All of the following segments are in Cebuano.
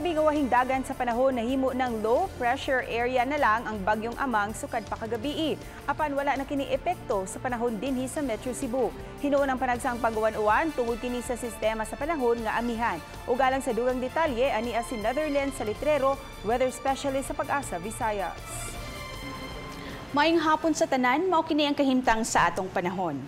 Labi nga wahing dagan sa panahon, nahimo ng low pressure area na lang ang bagyong Amang sukad pa kagabii. Apan wala na kini epekto sa panahon dinhi sa Metro Cebu. Hinuon ang panagsang pag-uwan-uwan tungod kini sa sistema sa panahon nga amihan. Ug alang sa dugang detalye, ani si Netherlands Salitrero, weather specialist sa Pag-asa Visayas. Maayong hapon sa tanan, mao kini ang kahimtang sa atong panahon.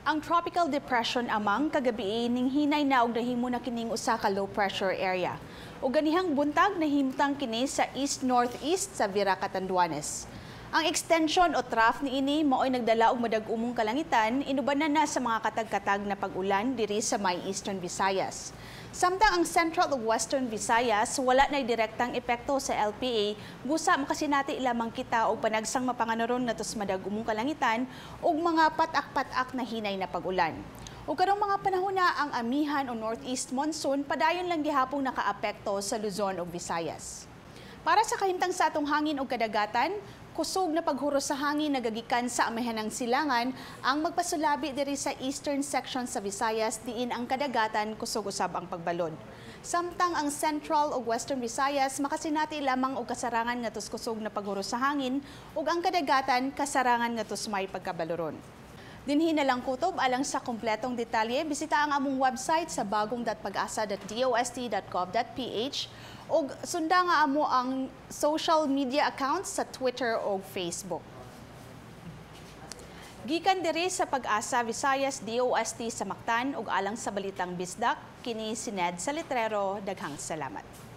Ang tropical depression Amang kagabi ning hinay na og nahimo na kining usa ka low pressure area. Ug ganihang buntag, nahimtang kini sa east northeast sa Virac, Catanduanes. Ang extension o trough niini mao'y nagdala og madag-umong kalangitan inubanan na sa mga katag-katag na pag-ulan diri sa may Eastern Visayas. Samtang ang Central ug Western Visayas wala nay direktang epekto sa LPA, busa makasinati lamang kita og panagsang mapanganoron nga tos madag-umong kalangitan ug mga patak-patak na hinay na pag-ulan. Ug karong mga panahon na, ang amihan o northeast monsoon padayon lang gihapong nakaapekto sa Luzon ug Visayas. Para sa kahimtang sa atong hangin ug kadagatan, kusog na paghuros sa hangin nagagikan sa amihanang silangan ang magpasulabi diri sa eastern section sa Visayas, diin ang kadagatan kusog usab ang pagbalod. Samtang ang Central ug Western Visayas makasinati lamang og kasarangan nga kusog na paghuros sa hangin ug ang kadagatan kasarangan nga may pagkabaloron. Dinhi na lang kutob. Alang sa kompletong detalye, bisita ang among website sa bagong.pagasa.dost.gov.ph ug sunda nga amo ang social media accounts sa Twitter ug Facebook. Gikan diri sa Pag-asa Visayas DOST sa Mactan ug alang sa Balitang Bisdak, kini si Ned Salitrero. Daghang salamat.